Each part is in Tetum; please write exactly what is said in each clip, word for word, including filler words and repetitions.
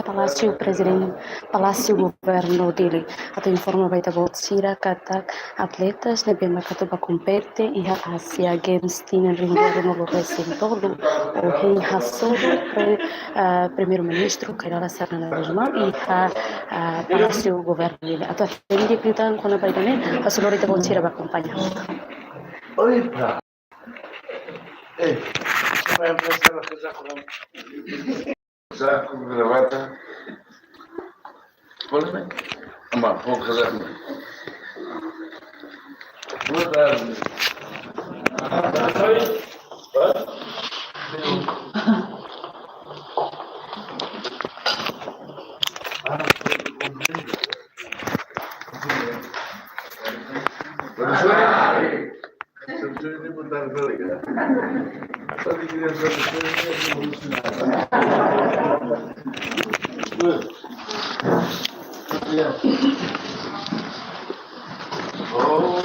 Palásiu Prezidente, Palásiu Governu Dili. Atu informa ba ita-boot sira katak atletas ne'ebé mak atu bá kompete iha Asian Games tinan rihun rua rua-nulu resin tolu, ohin hasoru pre-, ah, Primeiru-Ministru Kay Rala Xanana Gusmão iha, ah, Palásiu Governu Dili. Atu hatene di'ak liután kona-ba ida-ne'e, hasoru ita-boot sira bá akompaña. Oi, pa. Eh, sira mai apresenta, apresenta. Casaco, gravata. Pode, né? Vamos lá, vamos casar. Boa tarde. Oh,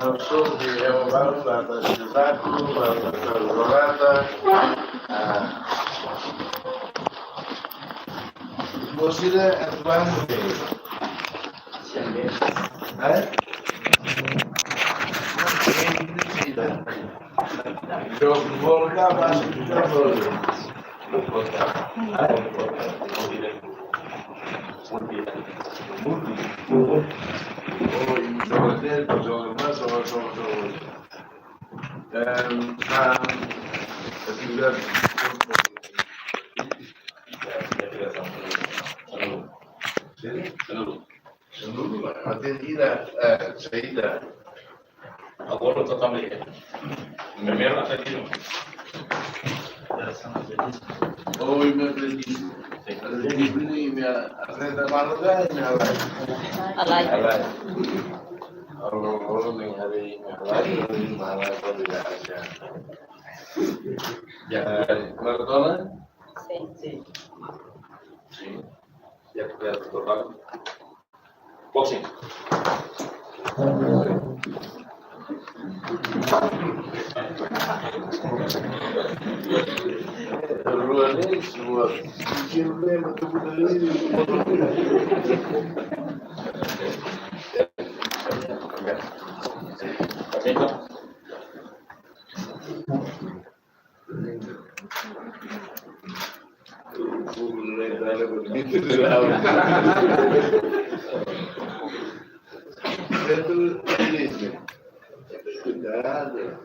eu sou de Eva Barros, lá da Cidade, lá da Cidade Dourada. Ah. Você é atuante? Hã? Jogo de bola, tá, mas tá bom. Oi, joga tempo, joga mais, joga, joga, joga. Ehm, ah, atividade. Sim? Sim. Atendida, eh, saída. Agora totalmente. Primeiro atletismo. Oi, meu atletismo. Atletismo e minha atleta maluca e minha alai. Alai. Alai. Alai, alai, alai, alai, alai, alai. Ya, maratona? Sim. Sim. Ya, ya, total. Boxing. Rua ne'e, rua. Cuidado.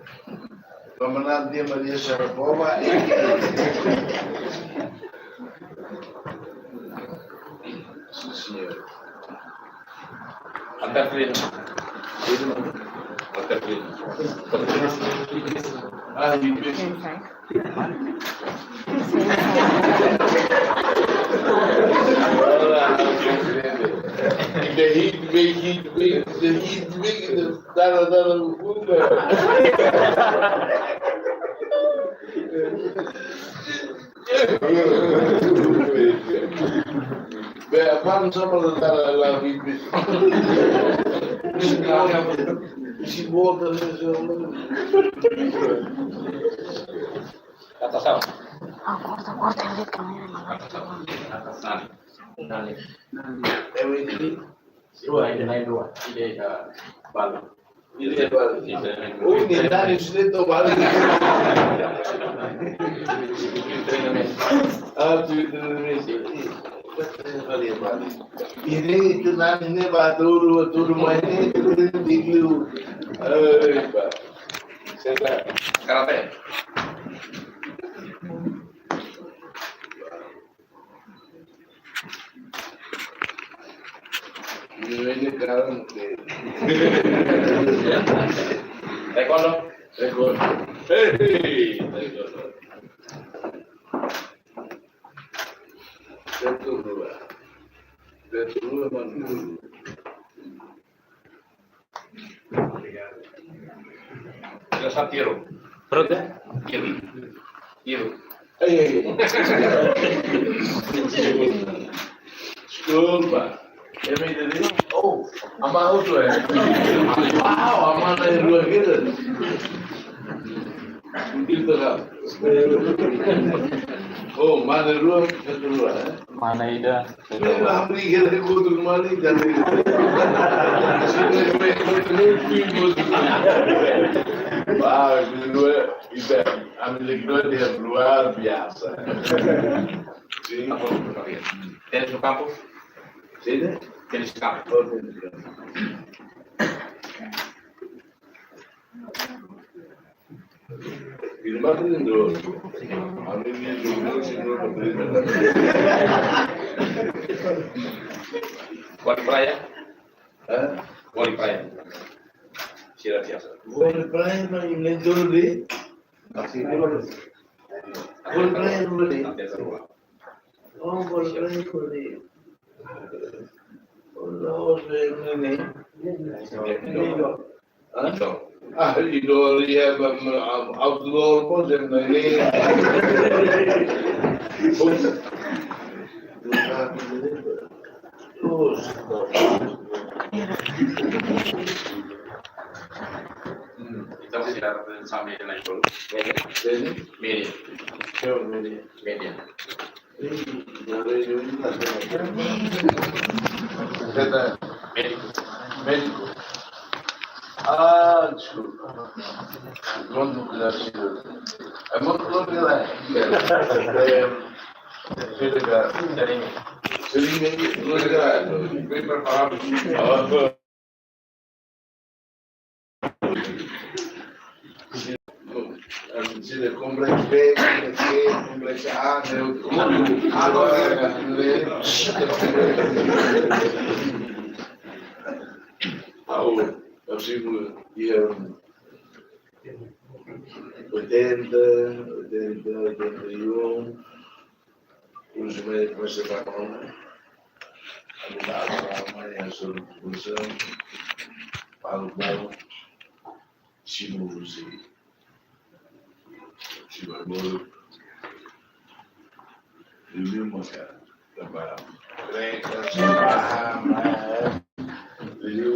Vamos lá, dia Maria Sharapova. Sim, senhor. Angkat rin. Angkat rin. Ah, you miss. The heat, the heat, the heat, the dala, dala, Be, vamos só para dar a la vida. Se volta, se volta. Natasaun. Ah, korta, korta, lihat kameranya. Natasaun. Natasaun. Nali. Nali. Dua, ini naik dua. Ini, ah, balu. Ini balu. Ini balu. Oh, ini dari sini tuh balu. Treinamento. Ah, treinamento. Ini itu nanti ini baru, baru main ini itu dulu. Eh, Pak. Saya karate. Ini, ini sekarang, oke. Taekwondo. Taekwondo. Hei, taekwondo. Satu, dua. Satu, dua, mana? Obrigadu. Ela está tiro. Pronto? Tiro. Tiro. Ei, ei, ei. Deskulpa. É bem entendido? Oh, amar outro é. Uau, amar na rua aqui. Não tem nada. Oh, amar na rua, é rua, né? mana ida. Ele abre igreja contra o marido, amigo. Wah, kedua, ida, amigo, kedua dia luar biasa. Sim. Tênis no campo? Sim, né? Tênis no campo. Oh, tênis no campo. Ele vai aprendendo. A minha irmã ensinou a aprender. Vôlei praia? Hã? Vôlei praia. Sira biasa. Vôlei praia, mas nem todo dia. Vôlei praia, vôlei. Oh, vôlei praia, vôlei. Oh, não, vôlei, nem. Hã? Ah, indoor, ya, ba-, ba-, outdoor, pun, nem. Terus. Entaun, se a representasaun média na escola? Média. Média. Média. Média. Média. Média. Média. Médico. Médico. Ah, desculpa. Muito obrigado, senhor. É muito obrigado. É, fica ligado. Seringa. Seringa, muito obrigado. Bem preparado. Sira complexo B, complexo C, complexo A, né? Agora, né? Ao, ao segundo, dia oitenta, oitenta, oitenta e um, os médicos comecei a falar, né? A minha mãe, a sua produção, falo com ela, se não, se Sira mós, liuliu maka, tanba, kreka, sama, liuliu,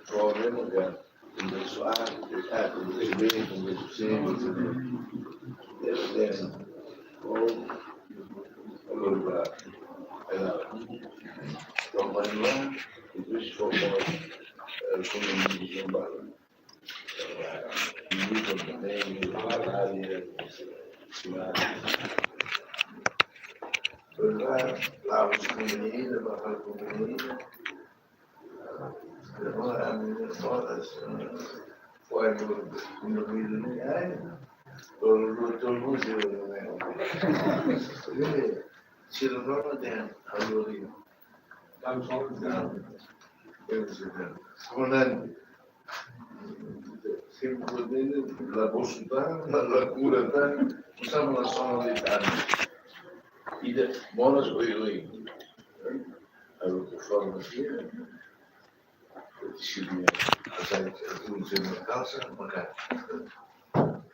problema ka, komesa A, ah, komesa B, komesa C, komesa D. Deve ter, ou, ou, ela, tanba, depois, como, eh, como, Komandante. Sempre podendo, la bosu ta, la, la kura ta, usamos la zona de carne. Ida, monas, oi, oi. Algo que forma aqui, disciplina. Asa, asa, asa, asa, asa, asa,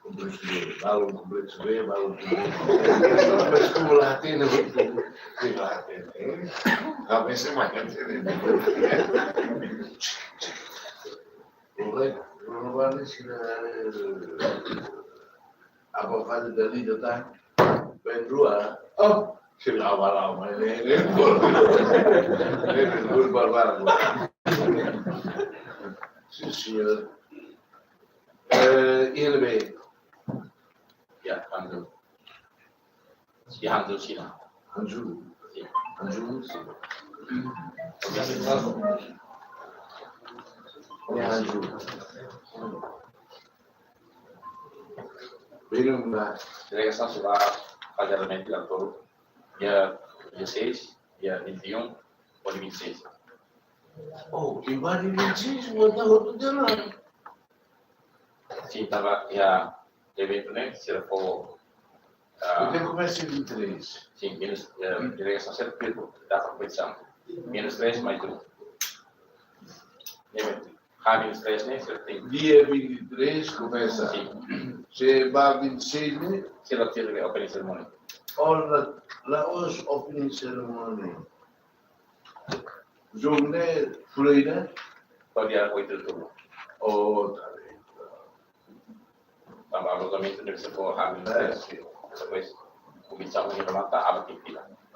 Kompleksu B, balun kompleksu B, balun kompleksu B. Mas como lá tem, não tem, tem lá tem, hein? Talvez você vai entender. Olha, não vai me ensinar a bocada da lida, tá? Bem, rua. Oh, chegava lá, mas nem, nem por. Nem por barbaro. Sim, senhor. Eh, I N B. Ya, Hanju. Ya, Hanju Sina. Hanju. Ya. Hanju Sina. Ya, Hanju. Belum lah. Delegasaun sira ba Pajaramente la toru. Ya, dia seis, ya, vinte e um, ou dia vinte e seis. Oh, invade vinte e seis, mas tá outro dia lá. Sim, tava, ya, eventu ne'e, sira fó, ah, porque começa em vinte e três. Sim, menos, eh, delegasaun sira pediu data kompetisaun. Menos três, mais um. Eventu. Ah, menos três, né? Sira tem. Dia vinte e três começa. Sim. Se ba vinte e seis, né? Sira tira de opening ceremony. Ora, la os opening ceremony. Jogu ne'e, fulan ne'e? To'o dia oito de outubro. Oh, tá bem. Tanba lojamentu deve ser por rápido, né? Depois, o bichão de levanta, abre que fila.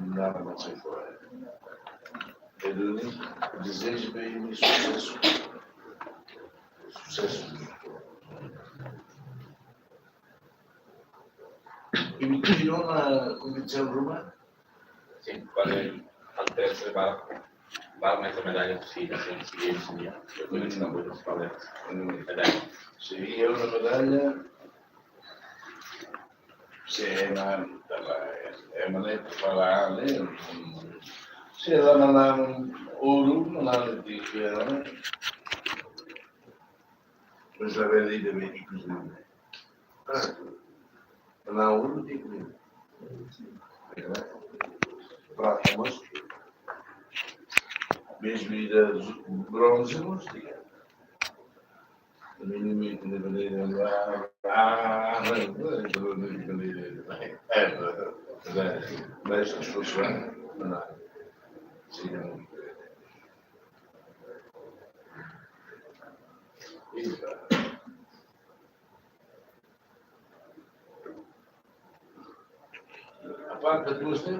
nada mais sai fora. E duni, dezeja ba imi susesu. Susesu. Imi tira ona kompetisaun ruma? Sin, para antes de para, para mais medalla, sin, sin, sin, sin, ya. Yo creo que sí, tampoco es para, mm, medalla. Sin, é uma medalla. Sin, na, tava, é, é maneira para, né? Sin, lá na, na, ouro, na, na, de, né? Mas a ver ali também, inclusive. Ah, na ouro, tipo, prata, mas mesmo ida bronze, mas diga. No mínimo, independente, ah, ah, ah, independente, é, é, mas as pessoas, não, sim, não. Apa kedua sih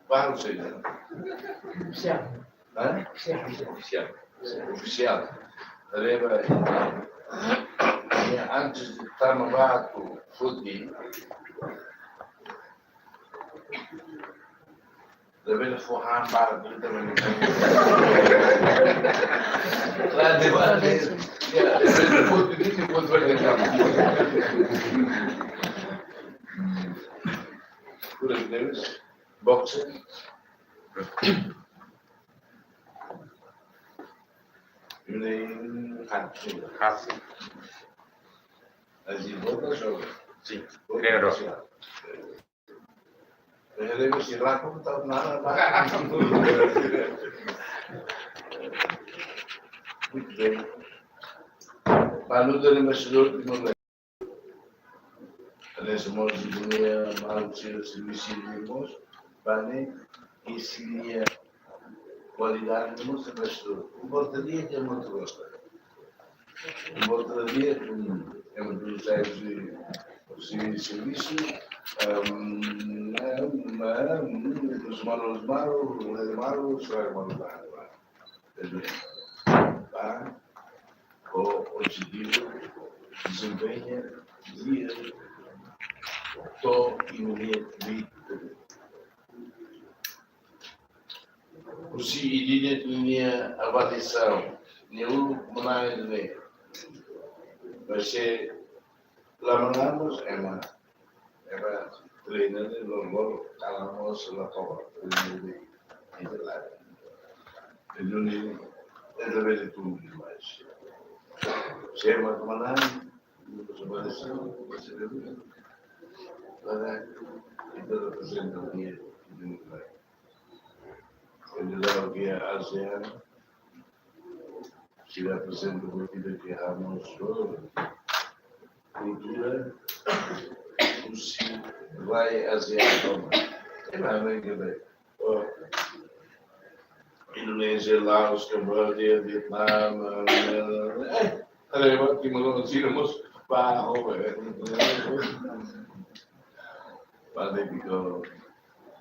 baru saja. Siap. Hah? Siap, siap. Ofisiál. Ofisiál. Leba, ya, antes de tama ba atu foti, labele fó han ba diretamente. Lá de baixo. Ya, labele foti, foti ba de campo. Por exemplo, boxe. Imi haat. Haat. Mas e vou jogar. Sim. Treinador. Ele me se lá como tá na. Muito bem. Para não ter mais outro, não é? Hanesan mós nia maluk sira servisu mós, ba ne'e, i sira-nia kualidade mós, restu. Importa dia ke mós gosta. Importa dia, hum, ema tudu sai husi, husi servisu, ehm, ehm, ehm, husi malu, husi malu, husi malu, sai malu, malu, malu. Ba, ho objetivu, dezempeña di'ak, to'o imi-nia krítika. Husi ida-ne'e nia avaliasaun, nia uluk manán ne'e. Mas se la manán mós ema, ema treina ne'e lolo, kalan mós la toba, treina ne'e, ita la. Entaun, ita bele tun demais. Se ema manán, ita bele tun, ita bele tun. Para ita reprezenta o dia, ita bele tun. Ele dá o dia ASEAN, sira reprezenta o dia que hamos, oh, kultura, husi rai ASEAN tama. Ema ne'e ke bem. Oh. Indonézia, Laos, Kamboja, Vietnam, eh, eh, ada lewat Timor, Timor, Timor, Timor, eh. Mas é que eu,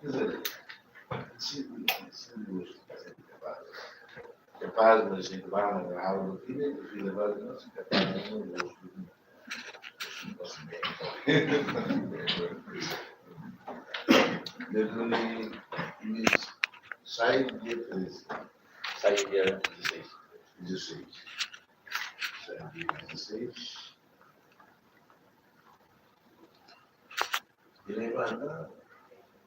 quer dizer, se, se, se, capaz, mas a gente vai na garrafa do time, e leva, não se capaz, não, não, não. Depois, sai dia treze. Sai dia dezasseis. Dezasseis. Sai dia dezasseis. Ele levanta.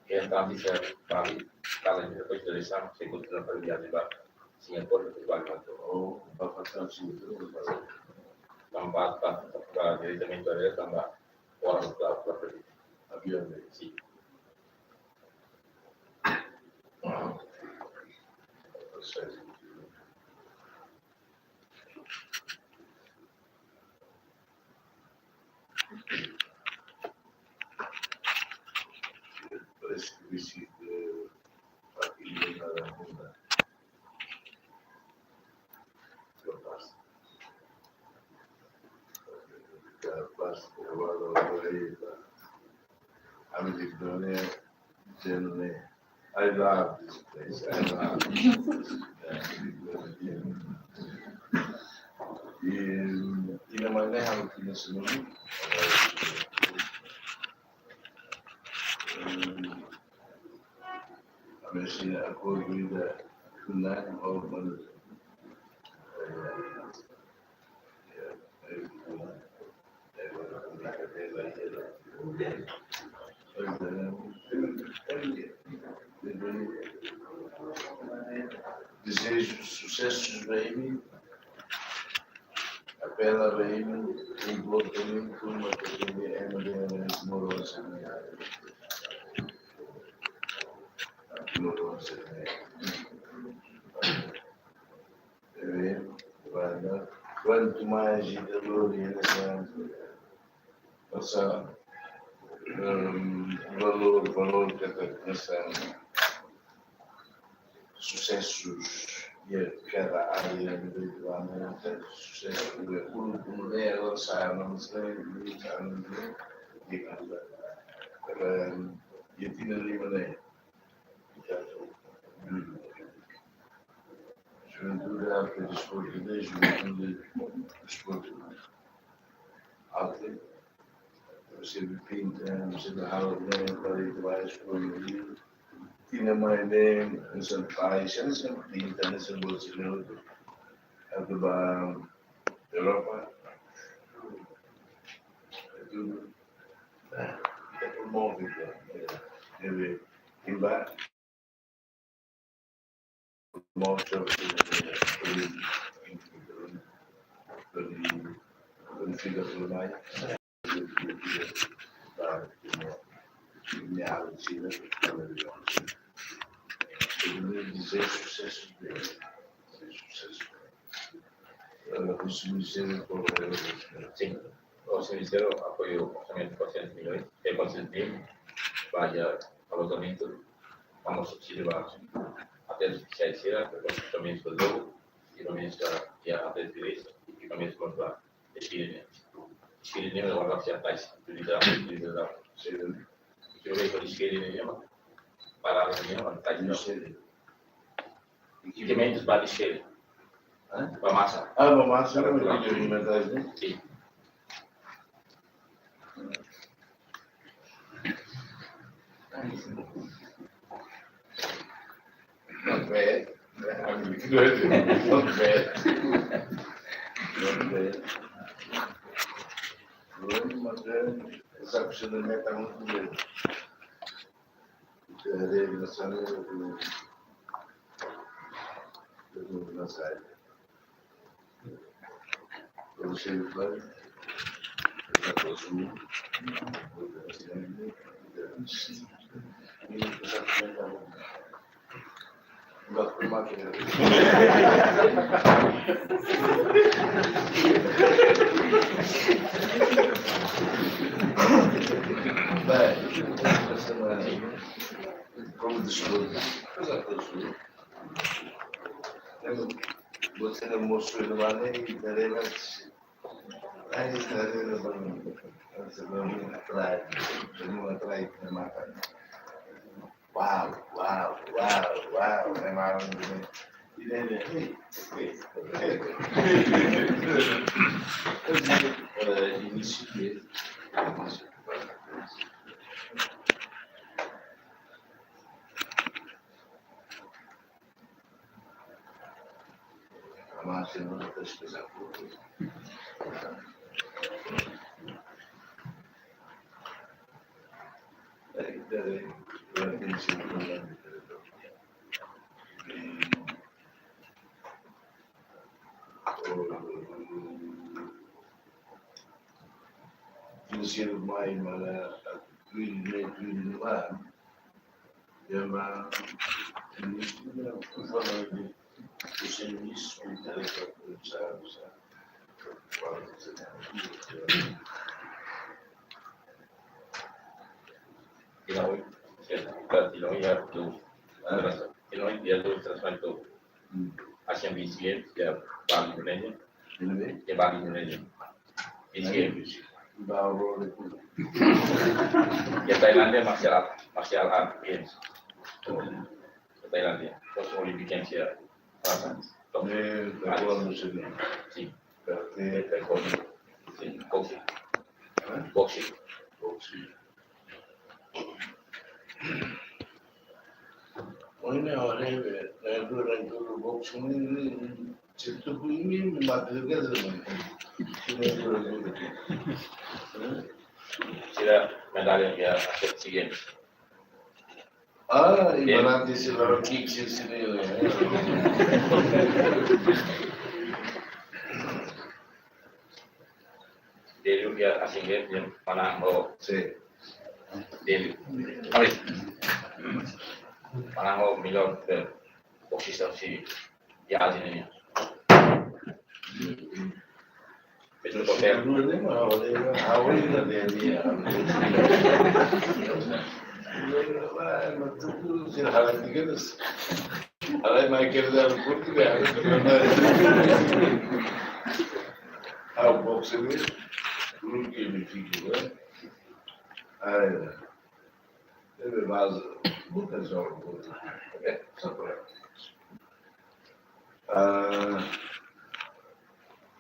Entaun, bisa bali, kalau depois de eleisaun, se kontinua para viajen ba Singapura, depois ba Singapura. Oh, ba Singapura, ba Singapura. Tanba, tanba, tanba, diretamente ba, tanba, orang tua, tua pergi. Aviaun, né? Sim. Parece que visi de família na Roma. Capaz. Capaz, agora, agora aí, tá. A minha, I love this place. I love this place. Yeah. E, e na maneira que nós somos, eh, Mas sim, acordo ainda não houve, mas desejo sucessos para ele, apela para ele, um bloco também, turma que tem M D M, morosa, morosa, eh, banda. Quanto mais agitador e relaxante, passa, hum, valor, valor que está começando. Sucessos e a cada área de banda, sucesso, o grupo não é, ela sai, não sei, não sei, não sei, e canta. Hum, e tinha ali, né? Juventude, arte, desporto, né? Juventude, desporto, arte. Você pinta, você dá aula, né? Para ir mais por aí. Tinha mais, né? Essa faixa, essa pinta, essa bolsa, né? Arte ba Europa. É tudo. É, é promove, né? É, é, é, Sim. O Ministério apoiu orsamentu quatrocentos milhões, tem quatrocentos mil, ba alojamentu, vamos subsídio ba atleta sira, equipamentu ba jogu, equipamentu ba, ya, atleta sira, equipamentu ba espírito. Espírito ne'e agora se atais, utiliza, utiliza. Espírito ne'e, para ne'e, atais. Equipamentu ba espírito. Hã? Ba masa. Ah, ba masa, ba masa. Sim. Not bad. Not bad. Not bad. Bueno, mas, eh, essa opção da meta é muito grande. Bem, como desculpa, mas a pessoa, você não mostrou de maneira e daremos, aí daremos, atrai, atrai, atrai, mata. Wow, wow, wow, wow, é maravilhoso. E daí, eh, início mesmo. Mas eu não vou pesquisar por quê. Financeiro mai mala tuir ne tuir ne ba. Ema, ministru, por favor, de, de serviço, de, Tilawi, tilawi ya tu. Tilawi ya tu transfer tu. Asian B C M ya Bali Indonesia. Ya Bali Indonesia. B C M. Ya Thailand ya martial art, martial art games. Ya Thailand ya. Terus Olympic Games ya. Perasaan. Eh, taekwondo sini. Sim. Karate, taekwondo. Sim, boxing. Hah? Boxing. Boxing. Ini orang, eh, dulu, dulu boxing ini, situ ini mati juga sama. Ini dulu, dulu. Sira medalla iha Asian Games. Ah, ibarat di sila kick sisi ini. Delio iha Asian Games, iha mana ho. Sin. Delio. Oi. Mana ho melhor, eh, posisaun sira iha Asia ne'e. Betul, betul. Dulu ne'e, mas, awal, awal ini dia, dia. Mas, tu, tu, sira hal tiga tu. Alai mai kerja pun tidak ada. Ah, boxe ne'e, dulu ke me fica, né? Ah, é. Teve mais muitas jogos. É, só para. Ah,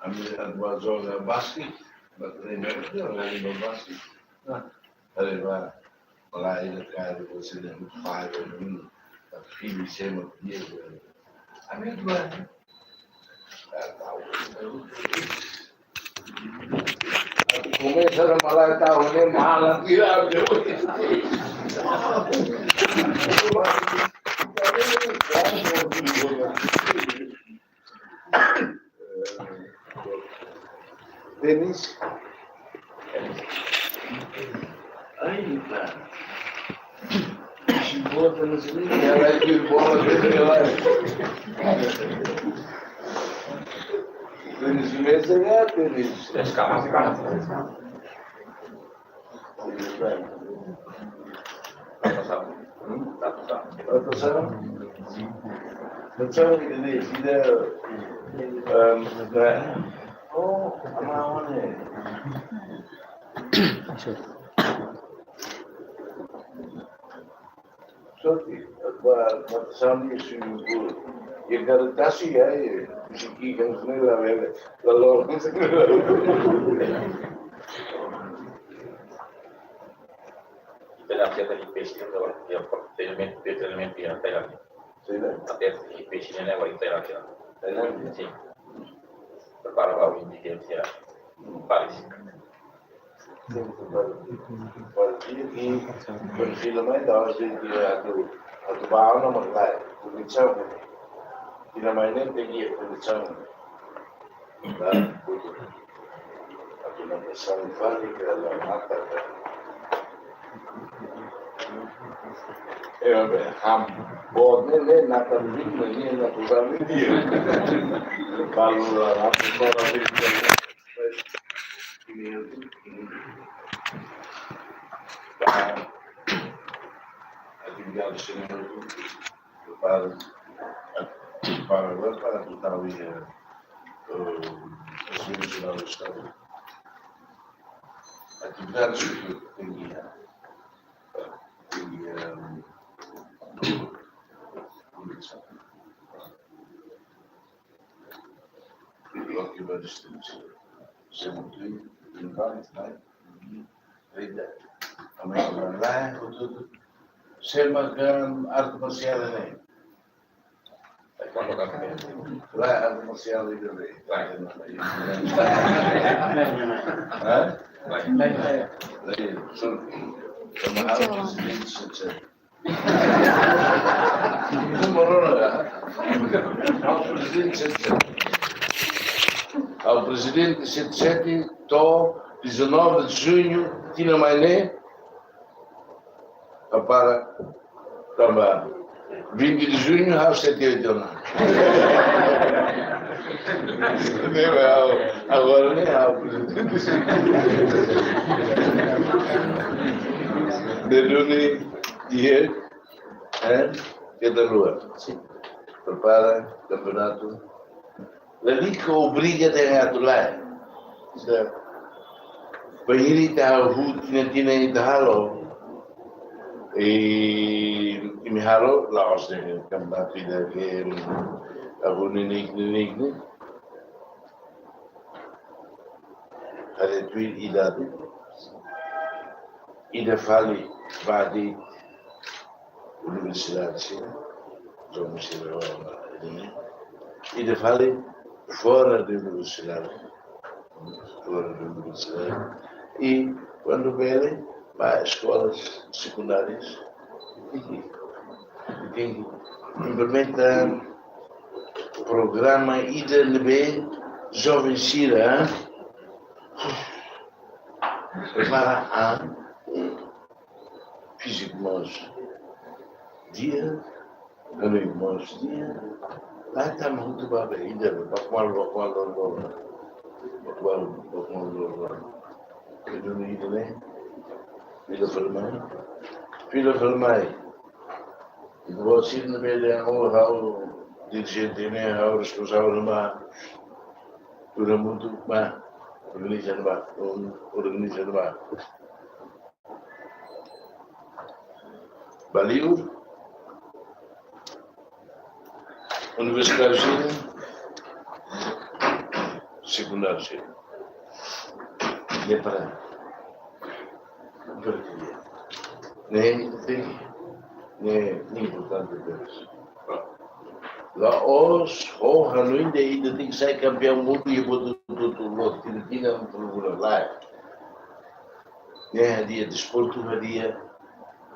a minha, a minha joga basquete, mas nem mesmo, não, não, não basquete. Ah, ali vai. Malae ida kaer, você lembra, pai, o menino, a filha, se chama Diego. A minha irmã, né? Komesa malae tau ne'e mala tiha. Tenis. Ai, cara. Se bota no seguinte, ela é de bola, de bola. Tenis mesa é tenis. Natasaun, natasaun ida-ne'e, ida, em, oh, ama, ama ne'e. Sorte, ba, ba, sami swimming pool. Iha Garitasi ya, ya, siki kan sini la bele, la lo. Ita na certa di peixe, ya, treinamento, treinamento iha Tailándia. Sin, né? Até di peixe, né, iha Tailándia. Tailándia? Sin. Prepara ba indígena, Paris. Partidu i konfirma mai da ose ke atu, atu ba ona mak lae, kondisaun. Ina mai ne'e tenke kondisaun. Ba, atu na pesan fali ke la mata ka. Eh, be, ham. Bo ne ne na kan bin ne ne na tu kan bin dia. Balu la na tu kan bin dia. Atividade sira para, para agora para tentar, eh, eh, Assembleia Geral do Estado. Atividades que tem que ir, tem que ir, eh, Loke ba distribuisaun. Semo tui, invite, nai, reda. Ami ba lae, hotu-hotu. Semo kan arte marsiál ne'e. Lae, arte marsiál ida-ne'e. Lae. Hah? Lae. Lae, so, sama arte marsiál. Número, né? Ha'u prezidente sete sete. Ha'u prezidente sete sete, to'o dezanove de junho, tinan mai ne'e, para, tanba vinte de junho, ha'u sete oito ona. Ne'e, ha'u, agora ne'e, ha'u prezidente sete sete. De duni, dia, Eh, keta lua. Prepara kampeonatu. Lalika obriga dehan atu lae. Bainhira ita hahú tinan-tinan ita halo. I, imi halo, la'ós dehan kampeonatu ida ke hahú ninik-ninik ne'e. Ade tuir idade. Ida fali ba de'it universidade sira. Joven sira, ida fali fora de universidade, fora de universidade, e kuandu bele ba eskolas sekundárias, tenke, tenke implementa programa ida ne'ebé joven sira prepara an fíziku mós di'ak, hanoin mós di'ak, la tama hotu ba be ida, baku malu, baku malu, baku malu, baku malu, baku malu. Ida-ne'e, ida-ne'e, fila fali mai, fila fali mai. Ita-boot sira ne'ebé dehan, oh, ha'u dirijente ne'e, ha'u responsavel ba, tuur hamutuk ba, organiza ba, organiza ba. Ba li'ur, universitáriu sira, sekundáriu sira. Ne'e para, para kria. Ne'e, ne'e, ne'e importante tebes. La'ós, oh, hanoin dehan ita tenke sai kampeaun mundu iha buat hotu-hotu, loos, tinan-tinan, bulan-bulan, lae. Ne'e hadi'a desportu, hadi'a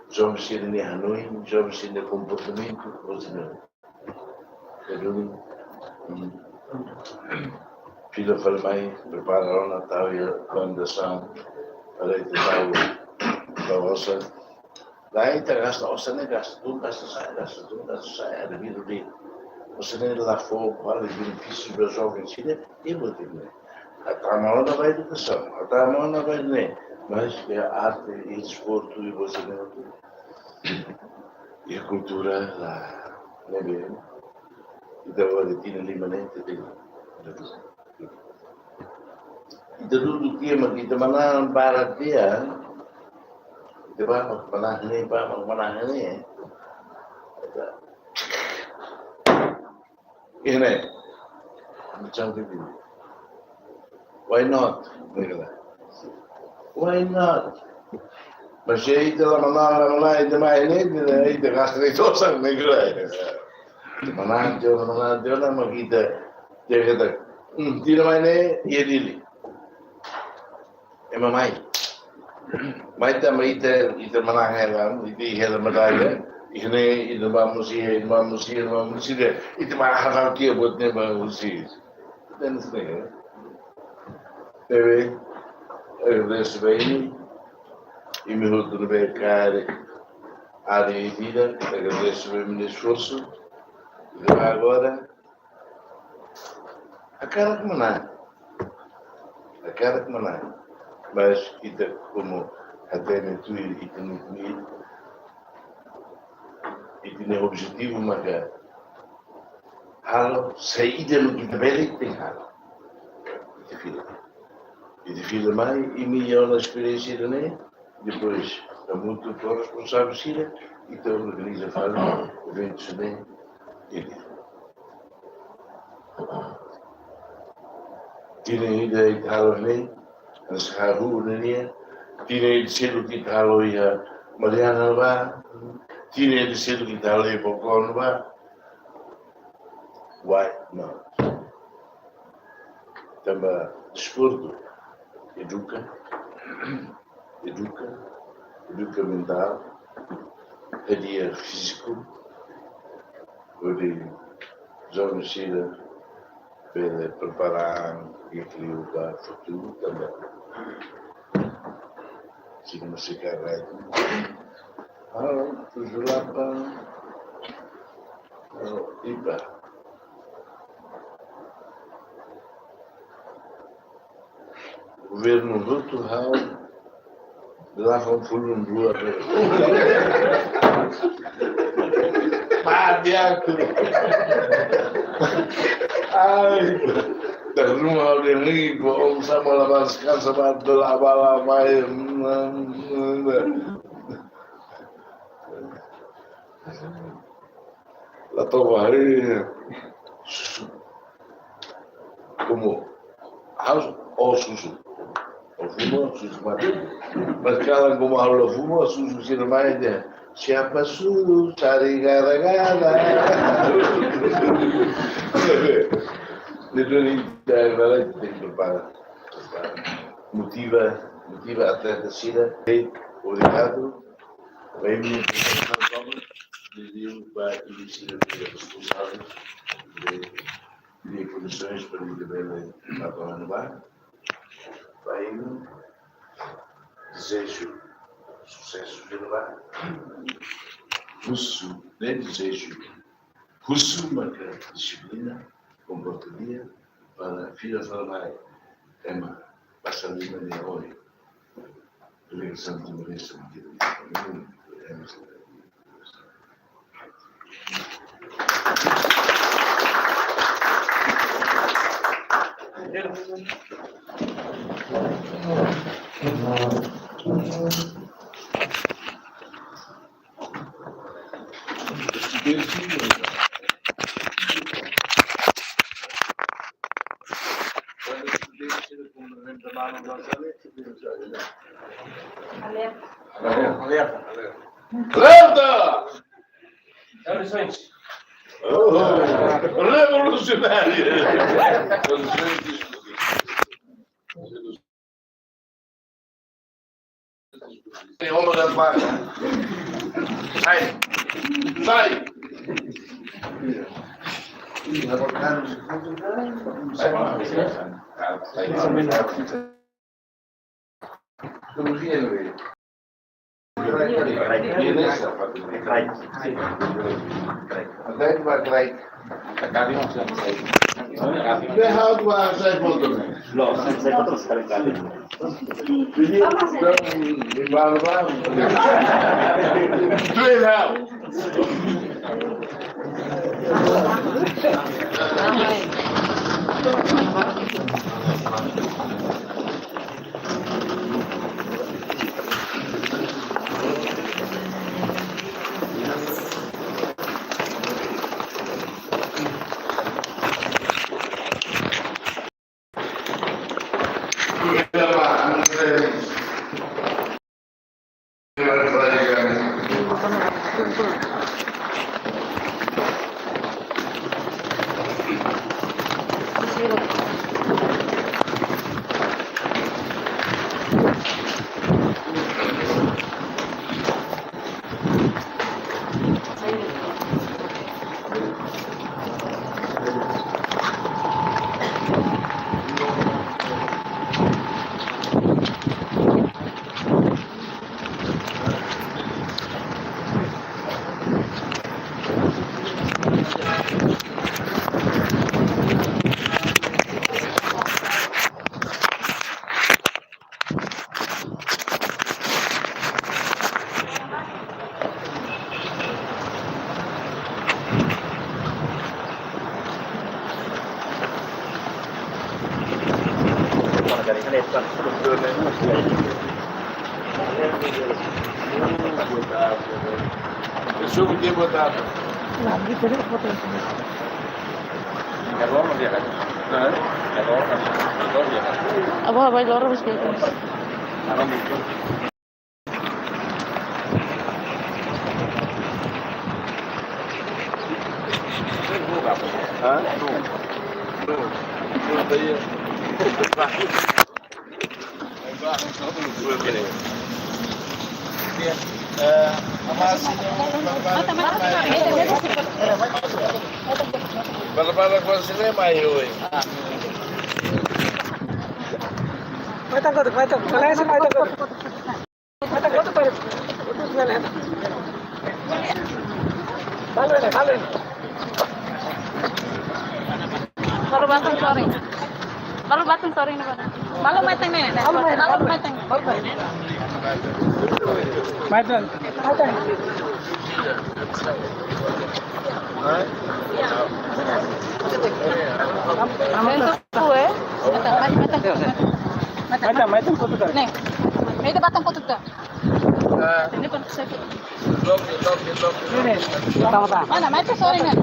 joven sira-nia hanoin, joven sira-nia komportamentu, ou seja, peduli, mm, fila fali mai, prepara ona, tau iha banda sound, para ita tau, tau osan. Lae, ita gasta osan ne'e, gasta tun, gasta sa'e, gasta tun, gasta sa'e, ada biru di. Osan ne'e la fó vale benefísiu ba joven sira, e buat ne'e. Ita tama ona ba edukasaun, ita tama ona ba ne'e, mas iha arte, iha desportu, iha buat sira-ne'e, iha kultura, la, ne'ebé ita agora tinan lima ne'e, ita tenke. Ita dudu tiha mak ita manán barak tiha, ita ba mak manán ne'e, ba mak manán ne'e. Ita, iha ne'e, macam itu. Why not? Why not? Mas se ita la manán, la manán, ita mai ne'e, ita, ita gasta ita-nia osan, ne'e. Manán tiha ona, manán tiha ona, mak ita, ita kata, hmm, tinan mai ne'e, iha Dili. Ema mai. Mai tanba ita, ita manán hela, ita hela medalla, iha ne'e, ita ba mosi, ita ba mosi, ita ba mosi, ita ba harau tiha buat ne'e ba mosi. Ita ne'e, ne'e. Ne'ebé, agradeço bem, imi hotu ne'ebé kaer, área ida, agradeço bem o esforço. E agora, hakarak manán. Hakarak manán. Mas ita komu hatene tuir ita-nia, ita-nia objetivu maka halo, saida mak ita bele tenke halo. Ita fila. Ita fila mai, imi iha ona esperiénsia ida-ne'e, depois, hamutuk ho responsavel sira, ita organiza fali eventu ne'e, ita. Tinan ida ita halo ne'e, hanesan ha'u hanoin nian, tinan ida seluk ita halo iha Mariana ne'ebá, tinan ida seluk ita halo iha Falcon ne'ebá. Why not? Tanba desportu eduka, eduka, eduka mentál, hadi'a fíziku, hodi joven sira bele prepara an iha liu ba futuru tanba. Signal sekarang itu. Halo, tujuh delapan. Halo, iba. Governu hotu halo, delapan puluh dua. Padi aku. Ai, dari rumah udah nih, bohong sama laban sekarang sama bela bala main. La toba hari. Komu ha'u la fuma, susu mate. Mas kalan komu ha'u la fuma, susu sira mai dehan, Siapa suruh cari gara-gara? Itu nih, saya malah jadi kepala. Motiva, motiva atleta sira. Obrigadu. Vai me dizer, São Paulo, dizer para inisiativa responsável de, de comissões para o Libelo Papa Manuba. Vai, desejo sucesso de lá. Husu, nem desejo. Husu maka dixiplina, komporta di'ak, para fila fala mai, ema, pasa lima de hoy. Delegação de Timor-Leste, Alerta! Alerta! Oh, revolucionário! Tem uma da vaca. Sai! Sai! Pessoa que tem votado. Abah, abah, loro mesti. Hah? Bala-bala kuandu sira mai oin. Mai tan kotuk, mai tan. Kolega sira mai tan kotuk. Mai tan kotuk, kotuk. Malu, malu. Malu batan sorin. Malu batan sorin, Bang. Malu mai tan ne'e. Malu mai tan. Malu mai tan. Mai tan. Mai tan. Mai tan. Mai tan. Mai tan. Mai tan. Mai tan. Ne'e. Mai tan, mai tan kotuk ida. Ne'e, mai tan sorin ne'e.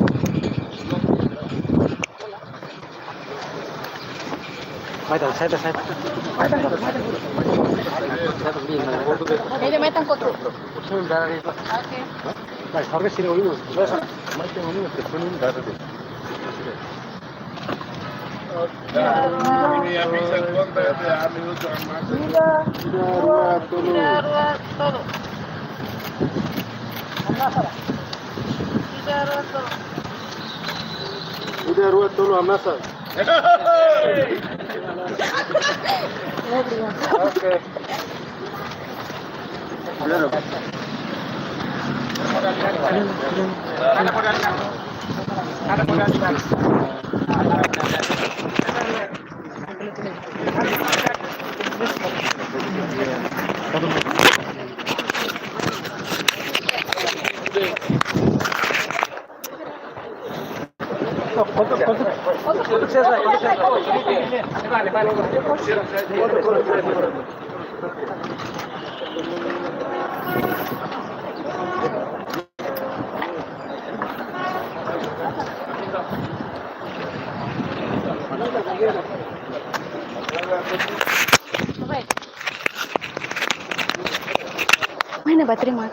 Mai tan, sai tan, sai tan. Mai tan, mai tan. Ele mete um contra. Ok. Ida, rua, tolu. Ida, rua, tolu. Ida, rua, tolu. Ida, rua, tolu, amasa. Ok. Mana baterai mak?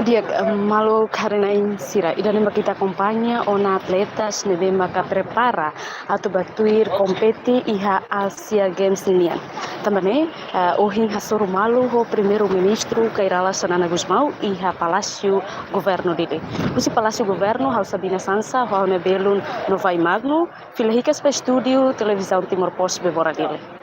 Di'ak, maluk haree-na'in sira, ida-ne'e mak ita akompaña ona atletas ne'ebé maka prepara atu bá tuir kompete iha Asia Games nian. Tanba ne'e, eh, ohin hasoru malu ho Primeiru-Ministru Kay Rala Xanana Gusmão iha Palásiu Governu Dili. Husi Palásiu Governu, ha'u Sabina Sansa, ho ha'u-nia belun Novai Magno, fila hikas ba estúdiu Televizaun Timor Post Bemora Dili.